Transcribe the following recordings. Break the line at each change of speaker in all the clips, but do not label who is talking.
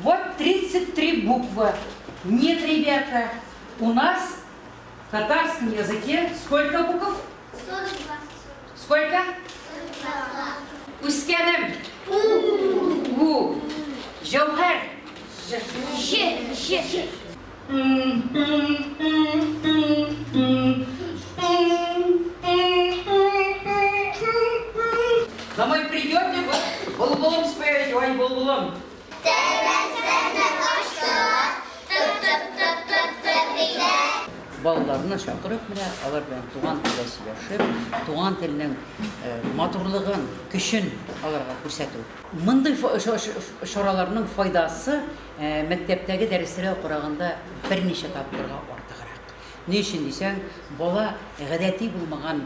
Вот 33 буквы. Нет, ребята, у нас в татарском языке сколько букв?
42.
Сколько?
42.
Үскәнем. У. У. Җәүһәр. Ж.
Ж. Ж.
Домой придете, вот былбылым споете, ой, былбылым.
Тәрәзәне ачтылар, тып-тып-тып-тып-тып өйдә.
Балаларны чакырып, менә алар белән туган телдә сөйләшеп, туган телнең матурлыгын, көчен аларга күрсәтү. Мондый чараларның файдасы мәктәптәге дәресләргә караганда берничә тапкырга артыграк. Ни өчен дисәң, бала гадәти булмаган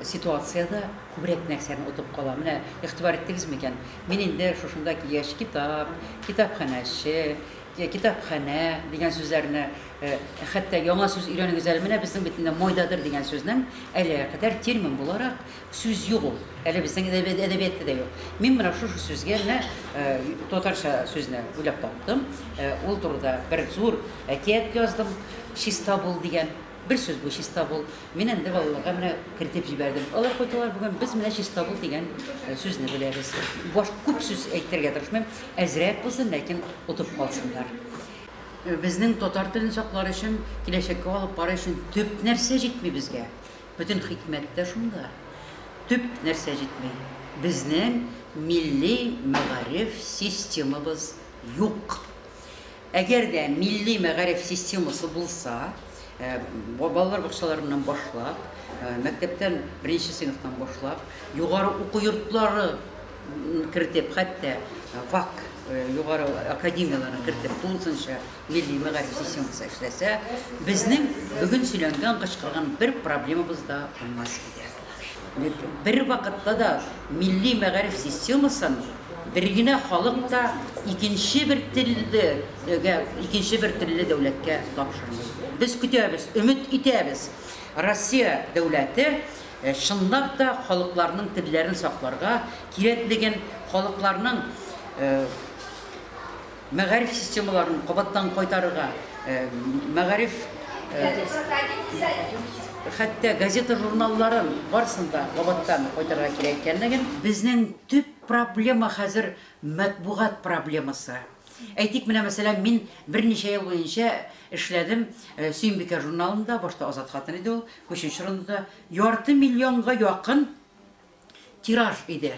ситуациядә күбрәк нәрсәне отып кала. Менә игътибар иттегез микән? Мин инде шушында килгәч, китап, китапханәче, китапханә дигән сүзләрне, хәтта яңа сүз өйрәнегез әле. Менә безнең бит инде майдадыр дигән сүзнең әлегә кадәр термин буларак сүз юк ул. Әле безнең әдәбиятта да юк. Мин менә шушы сүзгә менә татарча сүзне уйлап таптым. Ул турыда бер зур әкият яздым. Чиста бул дигән бер сүз бу, чиста бул. Мин инде балаларга менә кертеп җибәрдем. Алар кайталар бүген, без менә чиста бул дигән сүзне беләбез. Баш күп сүз әйтергә тырышмыйм, әзрәк булсын, ләкин отып калсыннар. Безнең татар телен саклар өчен, киләчәккә алып барыр өчен төп нәрсә җитми безгә. Бөтен хикмәт тә шунда. Төп нәрсә җитми. Безнең милли мәгариф системабыз юк. Әгәр дә милли мәгариф системасы булса, балалар бакчаларыннан башлап, мәктәптән беренче сыйныфтан башлап, югары уку йортлары кертеп, хәтта ВАК югары академияләрен кертеп, тулысынча милли мәгариф системасы эшләсә, безнең бүген сөйләнгән, кычкырган бер проблемабыз да булмас иде. Бер вакытта да милли мәгариф системасын бер генә халык та икенче бер теллегә, икенче бер телле дәүләткә тапшырмый. Без көтәбез, өмет итәбез. Россия дәүләте чынлап та халыкларның телләрен сакларга кирәклеген, халыкларның мәгариф системаларын кабаттан кайтарырга, мәгариф хәтта газета журналларын барысын да кабаттан кайтарырга кирәк икәнлеген. Безнең төп проблема хәзер матбугат проблемасы. Әйтик, менә мәсәлән, мин берничә ел буенча эшләдем Сөембикә журналында, башта Азат хатын иде ул, күчен чорында ярты миллионга якын тираж иде.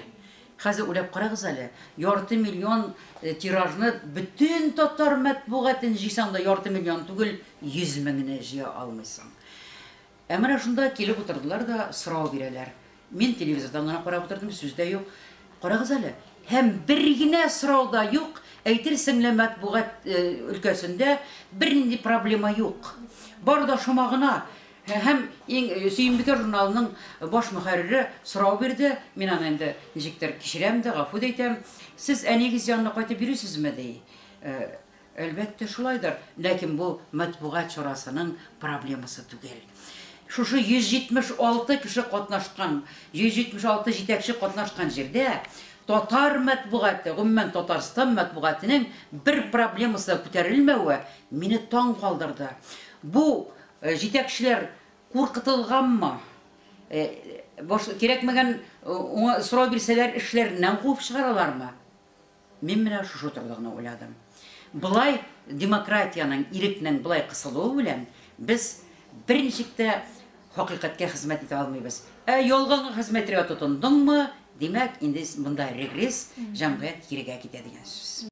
Хәзер уйлап карагыз әле, ярты миллион тиражны бөтен татар матбугатын җыйсаң да ярты миллион түгел, 100 меңне җыя алмыйсың. Ә менә шунда килеп утырдылар да сорау бирәләр. Мин телевизордан гына карап утырдым, сүз дә юк. Карагыз әле, һәм бер генә сорау да юк, әйтерсең лә матбугат өлкәсендә бернинди проблема юк. Бар да шома гына. Һәм иң Сөембикә журналының баш мөхәррире сорау бирде. Мин аны инде ничектер кичерәм дә, гафу да итәм. Сез әниегез янына кайтып йөрисезме, ди. Әлбәттә, шулайдыр. Ләкин бу матбугат чарасының проблемасы түгел. Шушы 176 кеше катнашкан, 176 җитәкче катнашкан җирдә татар матбугаты, гомумән Татарстан матбугатының бер проблемасы да күтәрелмәве мине таң калдырды. Бу җитәкчеләр куркытылганмы? Баш кирәкмәгән сорау бирсәләр, эшләреннән куып чыгаралармы? Мин менә шушы турыда гына уйладым. Болай демократиянең, ирекнең болай кысылуы белән без берничек тә хакыйкатькә хезмәт итә алмыйбыз. Ә ялганга хезмәт итәргә тотындыңмы, димәк, инде монда регресс, җәмгыять кирегә китә дигән сүз.